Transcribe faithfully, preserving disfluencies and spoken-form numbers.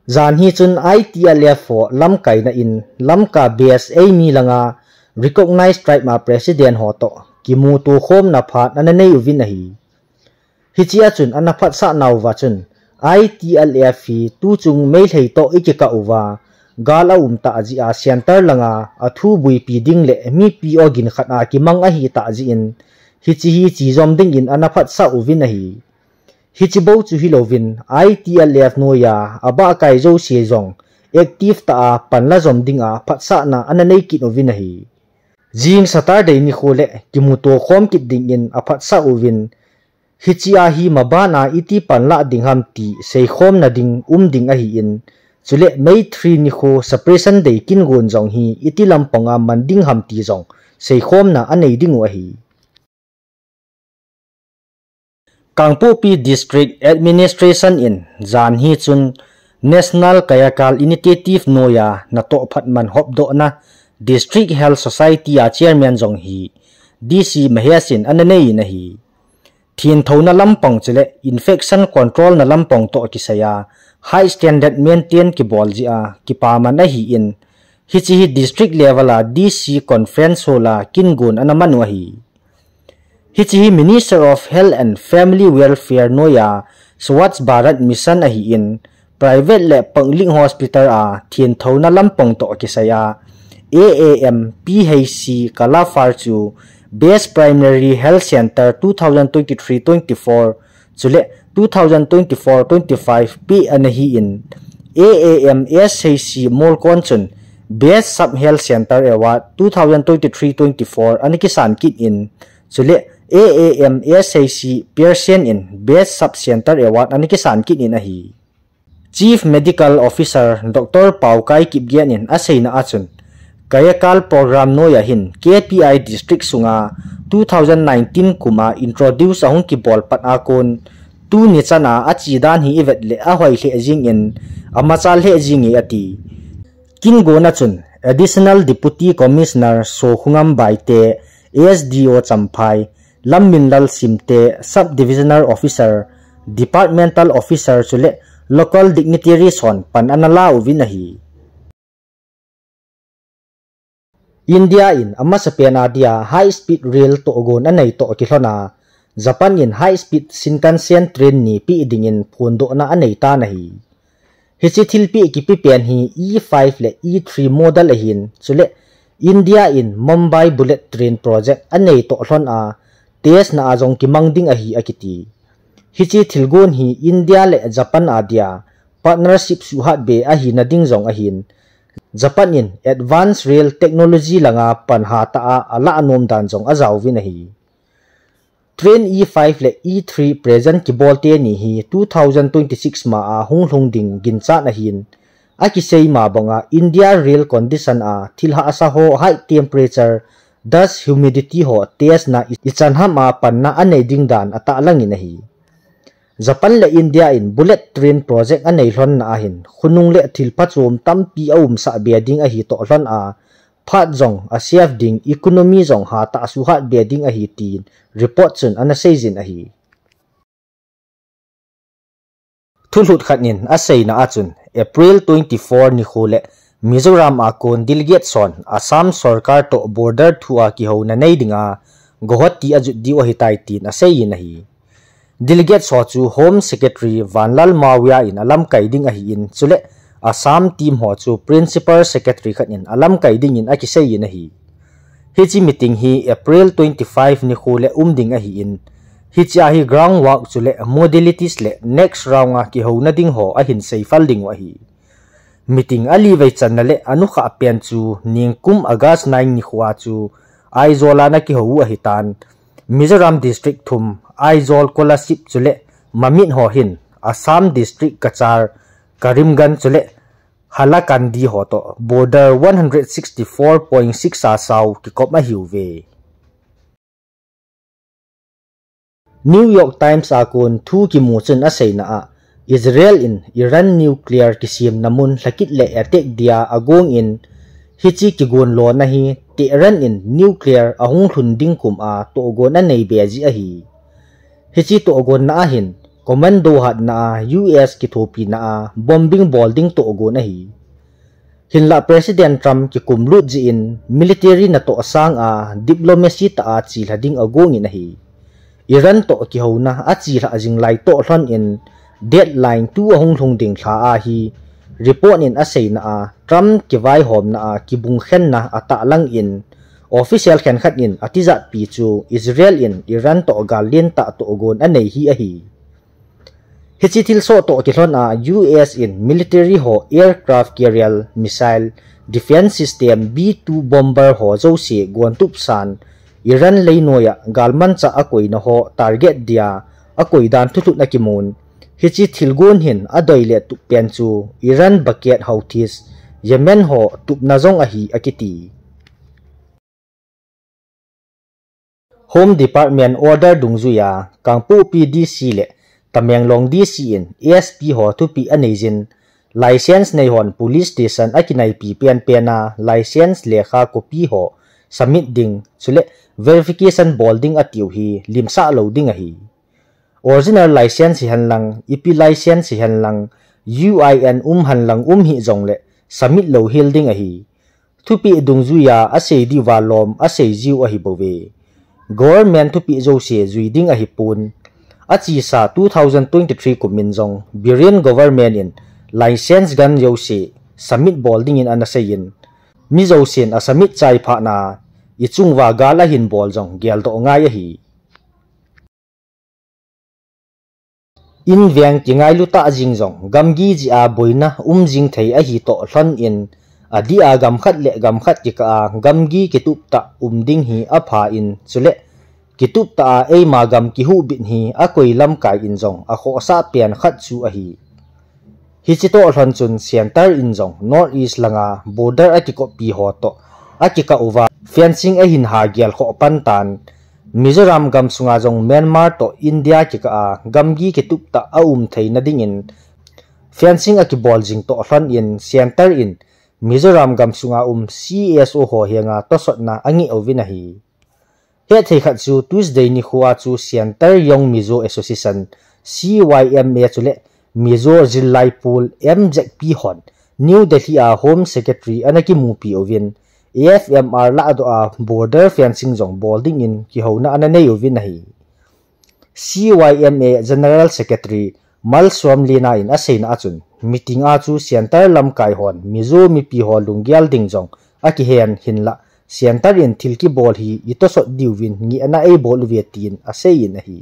Jan hi chun I T L F ho lamkaina in Lamka base eimi langa recognized tribe a president ho toh kimuto khomna phat ana nei uvin ahi. Hichea chun ana phatsah nauva chun I T L F hi tuchung Meitei toh ikikah uva gal aum tah jeh a center langa athu buipi ding le mipi ogin khat a kimang ahi tah jeh in hiche hi chejom dingin ana phatsah uvin ahi. Hiche bou chu hilouvin I T L F noiya abahkai jouse jong active tah a panla jom dinga phatsahna ana nei kit uvin ahi. Jing Saturday nikho le kimuto khom kit dingin aphatsah uvin, hichea hi mabana iti panla ding ham ti seikhomna ding um ding ahin, chule May three nikho Separation Day kingon jong hi iti lampanga man ding ham ti jong seikhomna anei dingu ahi. Kangpokpi District Administration in jan hi chun National Kayakalp Initiative noiya natoh phatman hopdohna District Health Society a Chairman jong hi D C Mahesh in ana nei in ahi. Thenthouna lampang chule infection control na lampang toh kisaiya high standard maintain kibol jeh a kipaman ahin, hiche hi district level a D C conference hall a kingon ana manu ahi. Hiche hi Minister of Health and Family Welfare noiya Swachh Bharat Mission ahin, private le public hospital a thenthouna lampang toh kisaiya A A M P H C Kalapahar chu Best Primary Health Center two thousand twenty-three twenty-four chule two thousand twenty-four twenty-five peh ana hin, A A M S H C Molkon chun Best Sub Health Center Award two thousand twenty-three twenty-four ana kisan kit in, chule A A M S H C Pearson in Best Sub Center Award ana kisan kit in ahi. Chief Medical Officer Doctor Paokai Kipgen in aseina a chun, Kayakalp program noiya hin K P I district sunga two thousand nineteen kum a introduce ahung kibol pat a kon, tuni chan a ache dan hi ivet le ahoi lheh jingin, amachal lheh jinge ati. Kingona chun Additional Deputy Commissioner Sokhongam Baite, S D O Champhai, Lamminlal Simte, Sub Divisional Officer, Departmental Officer chule local dignitaries hon pan ana la uvin ahi. India in amasapen a dia high speed rail tohgon anei toh kilhon a, Japan in high speed Shinkansen train ni peh dingin phondohna anei tan ahi. Hiche thilpeh kipe pen hi E five le E three model ahin, chule India in Mumbai Bullet Train Project anei toh lhon a, test na a jong kimang ding ahi akiti. Hiche thilgon hi India le Japan a dia partnership suhhat be ahina ding jong ahin, Japan in advanced rail technology langa pan hatah a alah nom dan jong ajaovin ahi. Train E five le E three present kibol teni hi two thousand twenty-six ma a hung lhung ding ginchat ahin, akisei ma banga India rail condition a thil hahsa ho high temperature, dust, humidity ho test na i, ichan ham a panna anei ding dan atahlang in ahi. Japan le India in bullet train project anei lhon na ahin, khonung le thil phachom tampi aumsah be ding ahi toh lhon a, phat jong a save ding, economy jong hatah a suhat be ding ahi tin report chun ana seijin ahi. Thulhut khat in aseina a chun April twenty-four nikho le Mizoram a kon delegate hon Assam sorkar toh border thu a kihouna nei dinga Guwahati ajot diu ahitai tin aseiyin ahi. Delegate ho chu Home Secretary Vanlalmawia in alamkai ding ahin, chule Assam team ho chu Principal Secretary khat in alamkai dingin akiseiyin ahi. Hiche meeting hi April twenty-five nikho le um ding ahin, hichea hi ground work chule modalities le next round a kihouna ding ho ahin seifal dingu ahi. Meeting alivei channa le anukhah pen chu ningkum August nine nikho a chu Aizawl a ana kihou u ahitan, Mizoram district thum, Aizawl, Kolasib chule Mamit ho hin Assam district Cachar, Karimganj chule Hailakandi ho toh border one hundred sixty-four point six a sao kikop ahiuve. New York Times a kon thu kimu chun aseina a, Israel in Iran nuclear kisemna mun lhakit le attack dia agong in, hiche kigon lona hi Tehran in nuclear ahung lhun ding kum a tohgon anei be jeh ahi. Hiche tohgonna ahin, commando hatna a U S kithopina a bombing bol ding tohgon ahi. Hinlah President Trump kikumlut jeh in military natoh sang a diplomacy tah a chelha ding agong in ahi. Iran toh kihouna achelhah jing lai toh lhon in deadline tu ahung lhung ding lha ahi. Report in aseina a Trump kivaihomna a kibungkhenna atahlang in official khenkhat in atijatpi chu Israel in Iran toh gal lentah tohgon anei hi ahi. Hiche thilsoh toh kilhon a U S in military ho aircraft carrier missile defense system B two bomber ho jouse gontup san Iran leinoiya galmanchah akoina ho target dia akoi dan thulhut akimun. Hiche thilgon hin adoi le tup pen chu Iran backed Houthis Yemen ho tupna jong ahi akiti. Home Department order dungjuiya Kangpokpi D C le Tamenglong D C in A S P ho thupeh aneijin, license neihon police station akinaipi penpen a license lekha copy ho submit ding chule verification bol ding atiu hi limsah lou ding ahi. Original license hihen lang, ipi license hihen lang, U I N um hen lang um hih jongle submit lou hel ding ahi. Thupeh dungjuiya asei diuva lom asei jiu ahi bouve. Government thupeh jouse jui ding ahipon. Achesa two thousand twenty-three kumin jong Biren government in license gan jouse submit bol dingin anaseiyin, mi jousen asubmit chai phatna ichunguva gal ahin bol jong geldoh ngai ahi. Inveng kingailu tah jing jong gamgi jeh a boina um jing thei ahi toh lhon in, adeh a gamkhat le gamkhat kikah a gamgi kitup tah um ding hi apha in, chule kitup tah a eima gam kihuhbit hi akoi lamkai in jong akhohsah pen khat chu ahi. Hiche toh lhon chun center in jong North East langa border akikoppi ho toh akikah uva fencing ahin ha gelkhoh pan tan. Mizoram gamsunga jong Myanmar toh India kikah a gamgi kitup tah aum theina dingin fencing akibol jing toh lhon in center in Mizoram gamsunga um C S O ho henga tosotna angeh uvin ahi. Hetthei khat chu Tuesday nikhoa chu Center Young Mizo Association, C Y M A chule Mizo Zillai Pawl, M Z P hon New Delhi a Home Secretary ana kimupi uvin, A F M R lahdoh a border fencing jong bol dingin kihouna ana nei uvin ahi. C Y M A General Secretary Malsawmliana in aseina a chun, meeting a chu center lamkai hon Mizo mipi ho lunggel ding jong akihen hinlah, center in thil kibol hi itosot diuvin ngehna eibol uve tin aseiyin ahi.